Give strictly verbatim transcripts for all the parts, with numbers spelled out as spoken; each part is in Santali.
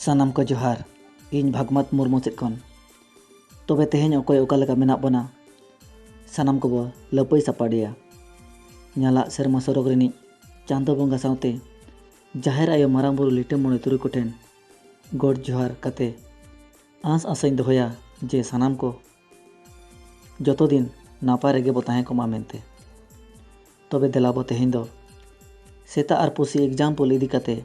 ᱥᱟᱱᱟᱢ ᱠᱚ ᱡᱚᱦᱟᱨ, ᱤᱧ ᱵᱷᱟᱜᱽᱢᱟᱛ ᱢᱩᱨᱢᱩ ᱥᱮᱫ ᱠᱷᱚᱱ᱾ ᱛᱚᱵᱮ ᱛᱮᱦᱮᱧ ᱚᱠᱚᱭ ᱚᱠᱟ ᱞᱮᱠᱟ ᱢᱮᱱᱟᱜ ᱵᱚᱱᱟ, ᱥᱟᱱᱟᱢ ᱠᱚᱵᱚ ᱞᱟᱹᱯᱟᱹᱭ ᱥᱟᱯᱟᱰᱮᱭᱟ᱾ ᱧᱟᱞᱟᱜ ᱥᱮᱨᱢᱟ ᱥᱚᱨᱚᱜᱽ ᱨᱤᱱᱤᱡ ᱪᱟᱸᱫᱚ ᱵᱚᱸᱜᱟ ᱥᱟᱶᱛᱮ ᱡᱟᱦᱮᱨ ᱟᱭᱳ, ᱢᱟᱨᱟᱝ ᱵᱩᱨᱩ, ᱞᱤᱴᱟᱹ ᱢᱚᱬᱮ ᱛᱩᱨᱩᱭ ᱠᱚᱴᱷᱮᱱ ᱜᱚᱰ ᱡᱚᱦᱟᱨ ᱠᱟᱛᱮ ᱟᱸᱥ ᱟᱥᱟᱧ ᱫᱚᱦᱚᱭᱟ ᱡᱮ ᱥᱟᱱᱟᱢ ᱠᱚ ᱡᱚᱛᱚ ᱫᱤᱱ ᱱᱟᱯᱟᱭ ᱨᱮᱜᱮ ᱵᱚ ᱛᱟᱦᱮᱸ ᱠᱚᱜ ᱢᱟ ᱢᱮᱱᱛᱮ᱾ ᱛᱚᱵᱮ ᱫᱮᱞᱟ ᱵᱚ ᱛᱮᱦᱮᱧ ᱫᱚ ᱥᱮᱛᱟ ᱟᱨ ᱯᱩᱥᱤ example ᱤᱫᱤ ᱠᱟᱛᱮ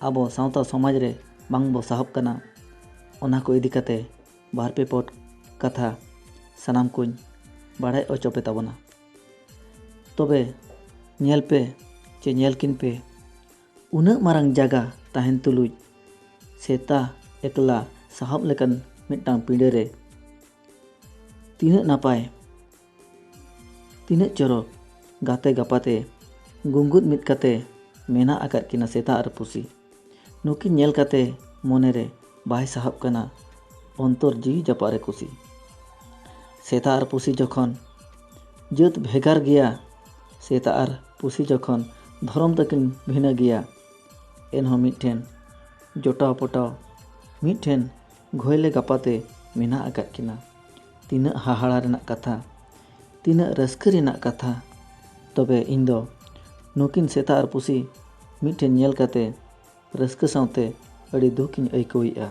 ᱟᱵᱚ ᱥᱟᱶᱛᱟ ᱥᱚᱢᱟᱡᱽ ᱨᱮ ᱵᱟᱝ ᱵᱚ ᱥᱟᱦᱚᱵ ᱠᱟᱱᱟ, ᱚᱱᱟ ᱠᱚ ᱤᱫᱤ ᱠᱟᱛᱮ ᱵᱟᱨ ᱯᱮ ᱯᱚᱫ ᱠᱟᱛᱷᱟ ᱥᱟᱱᱟᱢ ᱠᱚᱧ ᱵᱟᱲᱟᱭ ᱚᱪᱚ ᱯᱮ ᱛᱟᱵᱚᱱᱟ᱾ ᱛᱚᱵᱮ ᱧᱮᱞ ᱯᱮ ᱪᱮ ᱧᱮᱞ ᱠᱤᱱ ᱯᱮ, ᱩᱱᱟᱹᱜ ᱢᱟᱨᱟᱝ ᱡᱟᱭᱜᱟ ᱛᱟᱦᱮᱱ ᱛᱩᱞᱩᱡ ᱥᱮᱛᱟ ᱮᱠᱞᱟ ᱥᱟᱦᱚᱵ ᱞᱮᱠᱟᱱ ᱢᱤᱫᱴᱟᱝ ᱯᱤᱸᱰᱟᱹ ᱨᱮ ᱛᱤᱱᱟᱹᱜ ᱱᱟᱯᱟᱭ, ᱛᱤᱱᱟᱹᱜ ᱪᱚᱨᱚᱠ ᱜᱟᱛᱮ ᱜᱟᱯᱟᱛᱮ ᱜᱩᱸᱜᱩᱫ ᱢᱤᱫ ᱠᱟᱛᱮ ᱢᱮᱱᱟᱜ ᱟᱠᱟᱫ ᱠᱤᱱᱟ ᱥᱮᱛᱟ ᱟᱨ ᱯᱩᱥᱤ᱾ ᱱᱩᱠᱤᱱ ᱧᱮᱞ ᱠᱟᱛᱮ ᱢᱚᱱᱮᱨᱮ ᱵᱟᱭ ᱥᱟᱦᱚᱵ ᱠᱟᱱᱟ ᱚᱱᱛᱚᱨ ᱡᱤᱣᱤ ᱡᱟᱯᱟᱜ ᱨᱮ ᱠᱩᱥᱤ᱾ ᱥᱮᱛᱟ ᱟᱨ ᱯᱩᱥᱤ ᱡᱚᱠᱷᱚᱱ ᱡᱟᱹᱛ ᱵᱷᱮᱜᱟᱨ ᱜᱮᱭᱟ, ᱥᱮᱛᱟ ᱟᱨ ᱯᱩᱥᱤ ᱡᱚᱠᱷᱚᱱ ᱫᱷᱚᱨᱚᱢ ᱛᱟᱹᱠᱤᱱ ᱵᱷᱤᱱᱟᱹ ᱜᱮᱭᱟ, ᱮᱱᱦᱚᱸ ᱢᱤᱫᱴᱷᱮᱱ ᱡᱚᱴᱟᱣ ᱯᱚᱴᱟᱣ, ᱢᱤᱫᱴᱷᱮᱱ ᱜᱷᱚᱭᱞᱮ ᱜᱟᱯᱟᱛᱮ ᱢᱮᱱᱟᱜ ᱟᱠᱟᱫ ᱠᱤᱱᱟ᱾ ᱛᱤᱱᱟᱹᱜ ᱦᱟᱦᱟᱲᱟ ᱨᱮᱱᱟᱜ ᱠᱟᱛᱷᱟ, ᱛᱤᱱᱟᱹᱜ ᱨᱟᱹᱥᱠᱟᱹ ᱨᱮᱱᱟᱜ ᱠᱟᱛᱷᱟ᱾ ᱛᱚᱵᱮ ᱤᱧ ᱫᱚ ᱱᱩᱠᱤᱱ ᱥᱮᱛᱟ ᱟᱨ ᱯᱩᱥᱤ ᱢᱤᱫᱴᱷᱮᱱ ᱧᱮᱞ ᱠᱟᱛᱮ ᱨᱟᱹᱥᱠᱟᱹ ᱥᱟᱶᱛᱮ ᱟᱹᱰᱤ ᱫᱩᱠ ᱤᱧ ᱟᱹᱭᱠᱟᱹᱣᱮᱫᱼᱟ᱾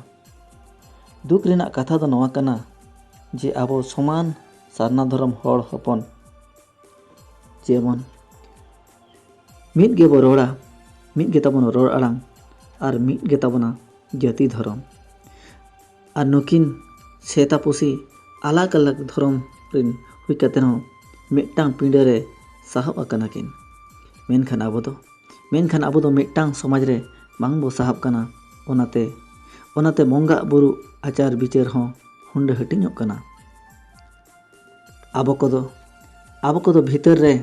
ᱫᱩᱠ ᱨᱮᱱᱟᱜ ᱠᱟᱛᱷᱟ ᱫᱚ ᱱᱚᱣᱟ ᱠᱟᱱᱟ ᱡᱮ ᱟᱵᱚ ᱥᱚᱢᱟᱱ ᱥᱟᱨᱱᱟ ᱫᱷᱚᱨᱚᱢ ᱦᱚᱲ ᱦᱚᱯᱚᱱ ᱡᱮᱢᱚᱱ ᱢᱤᱫ ᱜᱮᱵᱚ ᱨᱚᱲᱟ, ᱢᱤᱫ ᱜᱮᱛᱟᱵᱚᱱ ᱨᱚᱲ ᱟᱲᱟᱝ, ᱟᱨ ᱢᱤᱫ ᱜᱮᱛᱟᱵᱚᱱᱟ ᱡᱟᱹᱛᱤ ᱫᱷᱚᱨᱚᱢ᱾ ᱟᱨ ᱱᱩᱠᱤᱱ ᱥᱮᱛᱟ ᱯᱩᱥᱤ ᱟᱞᱟᱜᱽ ᱟᱞᱟᱜᱽ ᱫᱷᱚᱨᱚᱢ ᱨᱤᱱ ᱦᱩᱭ ᱠᱟᱛᱮ ᱦᱚᱸ ᱢᱤᱫᱴᱟᱝ ᱯᱤᱸᱰᱟᱹ ᱨᱮ ᱥᱟᱦᱚᱵ ᱟᱠᱟᱱᱟ ᱠᱤᱱ᱾ ᱢᱮᱱᱠᱷᱟᱱ ᱟᱵᱚ ᱫᱚ, ᱢᱮᱱᱠᱷᱟᱱ ᱟᱵᱚ ᱫᱚ ᱢᱤᱫᱴᱟᱝ ᱥᱚᱢᱟᱡᱽ ᱨᱮ ᱵᱟᱝ ᱵᱚ ᱥᱟᱦᱚᱵ ᱠᱟᱱᱟ᱾ ᱚᱱᱟᱛᱮ, ᱚᱱᱟᱛᱮ ᱵᱚᱸᱜᱟ ᱵᱩᱨᱩ ᱟᱪᱟᱨ ᱵᱤᱪᱟᱹᱨ ᱦᱚᱸ ᱦᱩᱸᱰᱟᱹ ᱦᱟᱹᱴᱤᱧᱚᱜ ᱠᱟᱱᱟ᱾ ᱟᱵᱚ ᱠᱚᱫᱚ, ᱟᱵᱚ ᱠᱚᱫᱚ ᱵᱷᱤᱛᱟᱹᱨ ᱨᱮ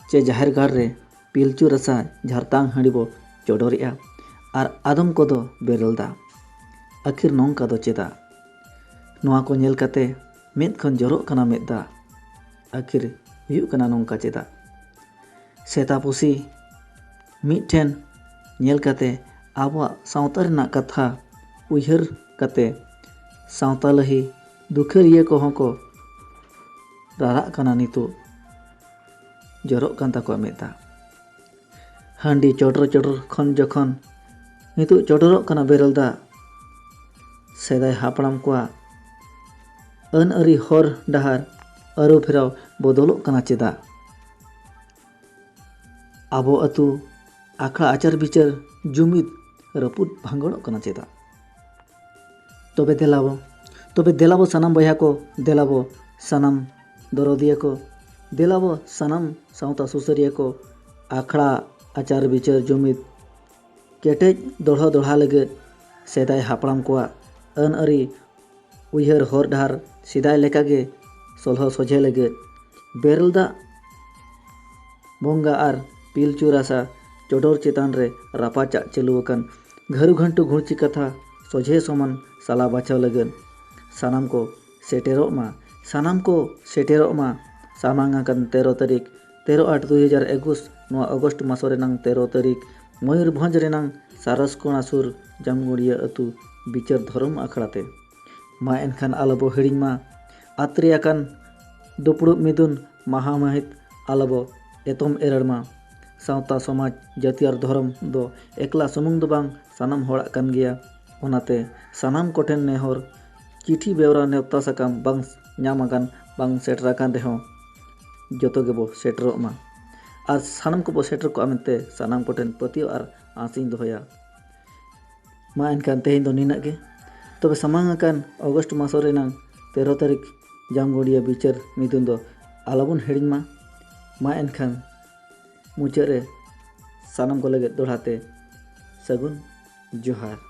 ᱪᱮ ᱡᱟᱦᱮᱨ ᱜᱟᱲ ᱨᱮ ᱯᱤᱞᱪᱩ ᱨᱟᱥᱟ ᱡᱷᱟᱨᱛᱟᱝ ᱦᱟᱺᱰᱤ ᱵᱚ ᱪᱚᱰᱚᱨᱮᱜᱼᱟ ᱟᱨ ᱟᱫᱚᱢ ᱠᱚᱫᱚ ᱵᱮᱨᱮᱞ ᱫᱟᱜ᱾ ᱟᱹᱠᱷᱤᱨ ᱱᱚᱝᱠᱟ ᱫᱚ ᱪᱮᱫᱟᱜ? ᱱᱚᱣᱟ ᱠᱚ ᱧᱮᱞ ᱠᱟᱛᱮ ᱢᱮᱫ ᱠᱷᱚᱱ ᱡᱚᱨᱚᱜ ᱠᱟᱱᱟ ᱢᱮᱫ ᱫᱟᱜ᱾ ᱟᱹᱠᱷᱤᱨ ᱦᱩᱭᱩᱜ ᱠᱟᱱᱟ ᱱᱚᱝᱠᱟ ᱪᱮᱫᱟᱜ? ᱥᱮᱛᱟ ᱯᱩᱥᱤ ᱢᱤᱫ ᱴᱷᱮᱱ ᱧᱮᱞ ᱠᱟᱛᱮ ᱟᱵᱚᱣᱟᱜ ᱥᱟᱶᱛᱟ ᱨᱮᱱᱟᱜ ᱠᱟᱛᱷᱟ ᱩᱭᱦᱟᱹᱨ ᱠᱟᱛᱮ ᱥᱟᱶᱛᱟ ᱞᱟᱹᱦᱤ ᱫᱩᱠᱷᱟᱹᱨᱤᱭᱟᱹ ᱠᱚᱦᱚᱸ ᱠᱚ ᱨᱟᱨᱟᱜ ᱠᱟᱱᱟ᱾ ᱱᱤᱛᱚᱜ ᱡᱚᱨᱚᱜ ᱠᱟᱱ ᱛᱟᱠᱚᱣᱟ ᱢᱮᱫ ᱫᱟᱜ᱾ ᱦᱟᱺᱰᱤ ᱪᱚᱰᱚᱨ ᱪᱚᱰᱚᱨ ᱠᱷᱚᱱ ᱡᱚᱠᱷᱚᱱ ᱱᱤᱛᱚᱜ ᱪᱚᱰᱚᱨᱚᱜ ᱠᱟᱱᱟ ᱵᱮᱨᱮᱞ ᱫᱟᱜ, ᱥᱮᱫᱟᱭ ᱦᱟᱯᱲᱟᱢ ᱠᱚᱣᱟᱜ ᱟᱹᱱ ᱟᱹᱨᱤ ᱦᱚᱨ ᱰᱟᱦᱟᱨ ᱟᱹᱨᱩ ᱯᱷᱮᱨᱟᱣ ᱵᱚᱫᱚᱞᱚᱜ ᱠᱟᱱᱟ ᱪᱮᱫᱟᱜ? ᱟᱵᱚ ᱟᱹᱛᱩ ᱟᱠᱷᱲᱟ ᱟᱪᱟᱨ ᱵᱤᱪᱟᱹᱨ ᱡᱩᱢᱤᱫ ᱨᱟᱹᱯᱩᱫ ᱵᱷᱟᱸᱜᱚᱲᱚᱜ ᱠᱟᱱᱟ ᱪᱮᱫᱟᱜ? ᱛᱚᱵᱮ ᱫᱮᱞᱟᱵᱚ, ᱛᱚᱵᱮ ᱫᱮᱞᱟᱵᱚ ᱥᱟᱱᱟᱢ ᱵᱚᱭᱦᱟ ᱠᱚ, ᱫᱮᱞᱟᱵᱚ ᱥᱟᱱᱟᱢ ᱫᱚᱨᱚᱫᱤᱭᱟᱹ ᱠᱚ, ᱫᱮᱞᱟᱵᱚ ᱥᱟᱱᱟᱢ ᱥᱟᱶᱛᱟ ᱥᱩᱥᱟᱹᱨᱤᱭᱟᱹ ᱠᱚ, ᱟᱠᱷᱲᱟ ᱟᱪᱟᱨ ᱵᱤᱪᱟᱹᱨ ᱡᱩᱢᱤᱫ ᱠᱮᱴᱮᱡ ᱫᱚᱲᱦᱚ ᱫᱚᱲᱦᱟ ᱞᱟᱹᱜᱤᱫ ᱥᱮᱫᱟᱭ ᱦᱟᱯᱲᱟᱢ ᱠᱚᱣᱟᱜ ᱟᱹᱱ ᱟᱹᱨᱤ ᱩᱭᱦᱟᱹᱨ ᱦᱚᱨ ᱰᱟᱦᱟᱨ ᱥᱮᱫᱟᱭ ᱞᱮᱠᱟᱜᱮ ᱥᱚᱞᱦᱚ ᱥᱚᱡᱷᱮ ᱞᱟᱹᱜᱤᱫ ᱵᱮᱨᱮᱞ ᱫᱟᱜ ᱵᱚᱸᱜᱟ ᱟᱨ ᱯᱤᱞᱪᱩ ᱨᱟᱥᱟ ᱪᱚᱰᱚᱨ ᱪᱮᱛᱟᱱ ᱨᱮ ᱨᱟᱯᱟᱪᱟᱜ ᱪᱟᱹᱞᱩ ᱟᱠᱟᱱ ᱜᱷᱟᱹᱨᱩ ᱜᱷᱟᱹᱱᱴᱩ ᱜᱷᱩᱲᱪᱤ ᱠᱟᱛᱷᱟ ᱥᱚᱡᱷᱮ ᱥᱚᱢᱟᱱ ᱥᱟᱞᱟ ᱵᱟᱪᱷᱟᱣ ᱞᱟᱹᱜᱤᱫ ᱥᱟᱱᱟᱢ ᱠᱚ ᱥᱮᱴᱮᱨᱚᱜ ᱢᱟ, ᱥᱟᱱᱟᱢ ᱠᱚ ᱥᱮᱴᱮᱨᱚᱜ ᱢᱟ᱾ ᱥᱟᱢᱟᱝ ᱟᱠᱟᱱ ᱛᱮᱨᱚ ᱛᱟᱹᱨᱤᱠᱷ, ᱛᱮᱨᱚ ᱟᱴ ᱫᱩᱭ ᱦᱟᱡᱟᱨ ᱮᱠᱩᱥ, ᱱᱚᱣᱟ ᱚᱜᱚᱥᱴ ᱢᱟᱥ ᱨᱮᱱᱟᱝ ᱛᱮᱨᱚ ᱛᱟᱹᱨᱤᱠᱷ, ᱢᱚᱭᱩᱨᱵᱷᱚᱸᱡᱽ ᱨᱮᱱᱟᱝ ᱥᱟᱨᱟᱥᱠᱳᱲᱟ ᱥᱩᱨ ᱡᱟᱢᱜᱩᱲᱤᱭᱟᱹ ᱟᱹᱛᱩ ᱵᱤᱪᱟᱹᱨ ᱫᱷᱚᱨᱚᱢ ᱟᱠᱷᱲᱟ ᱛᱮ᱾ ᱢᱟ ᱮᱱᱠᱷᱟᱱ ᱟᱞᱚᱵᱚ ᱦᱤᱲᱤᱧ ᱢᱟ, ᱟᱛᱨᱮ ᱟᱠᱟᱱ ᱫᱩᱯᱲᱩᱵ ᱢᱤᱫᱩᱱ ᱢᱟᱦᱟ ᱢᱟᱹᱦᱤᱛ ᱟᱞᱚᱵᱚ ᱮᱛᱚᱢ ᱮᱨᱟᱲ ᱢᱟ᱾ ᱥᱟᱶᱛᱟ ᱥᱚᱢᱟᱡᱽ, ᱡᱟᱹᱛᱤ ᱟᱨ ᱫᱷᱚᱨᱚᱢ ᱫᱚ ᱮᱠᱞᱟ ᱥᱩᱢᱩᱝ ᱫᱚ ᱵᱟᱝ, ᱥᱟᱱᱟᱢ ᱦᱚᱲᱟᱜ ᱠᱟᱱ ᱜᱮᱭᱟ᱾ ᱚᱱᱟᱛᱮ ᱥᱟᱱᱟᱢ ᱠᱚᱴᱷᱮᱱ ᱱᱮᱦᱚᱨ, ᱪᱤᱴᱷᱤ ᱵᱮᱣᱨᱟ ᱱᱮᱣᱛᱟ ᱥᱟᱠᱟᱢ ᱵᱟᱝ ᱧᱟᱢ ᱟᱠᱟᱱ, ᱵᱟᱝ ᱥᱮᱴᱮᱨ ᱟᱠᱟᱱ ᱨᱮᱦᱚᱸ ᱡᱚᱛᱚ ᱜᱮᱵᱚ ᱥᱮᱴᱮᱨᱚᱜ ᱢᱟ ᱟᱨ ᱥᱟᱱᱟᱢ ᱠᱚᱵᱚ ᱥᱮᱴᱮᱨ ᱠᱚᱜᱼᱟ ᱢᱮᱱᱛᱮ ᱥᱟᱱᱟᱢ ᱠᱚᱴᱷᱮᱱ ᱯᱟᱹᱛᱭᱟᱹᱣ ᱟᱨ ᱟᱸᱥᱤᱧ ᱫᱚᱦᱚᱭᱟ᱾ ᱢᱟ ᱮᱱᱠᱷᱟᱱ ᱛᱮᱦᱮᱧ ᱫᱚ ᱱᱤᱱᱟᱹᱜ ᱜᱮ᱾ ᱛᱚᱵᱮ ᱥᱟᱢᱟᱝ ᱟᱠᱟᱱ ᱚᱜᱚᱥᱴ ᱢᱟᱥ ᱨᱮᱱᱟᱝ ᱛᱮᱨᱚ ᱛᱟᱹᱨᱤᱠᱷ ᱡᱟᱢᱜᱚᱲᱤᱭᱟᱹ ᱵᱤᱪᱟᱹᱨ ᱢᱤᱫᱩᱱ ᱫᱚ ᱟᱞᱚᱵᱚᱱ ᱦᱤᱲᱤᱧ ᱢᱟ᱾ ᱢᱟ ᱮᱱᱠᱷᱟᱱ ᱢᱩᱪᱟᱹᱫ ᱨᱮ ᱥᱟᱱᱟᱢ ᱠᱚ ᱞᱟᱹᱜᱤᱫ ᱫᱚᱦᱲᱟ ᱛᱮ ᱥᱟᱹᱜᱩᱱ ᱡᱚᱦᱟᱨ᱾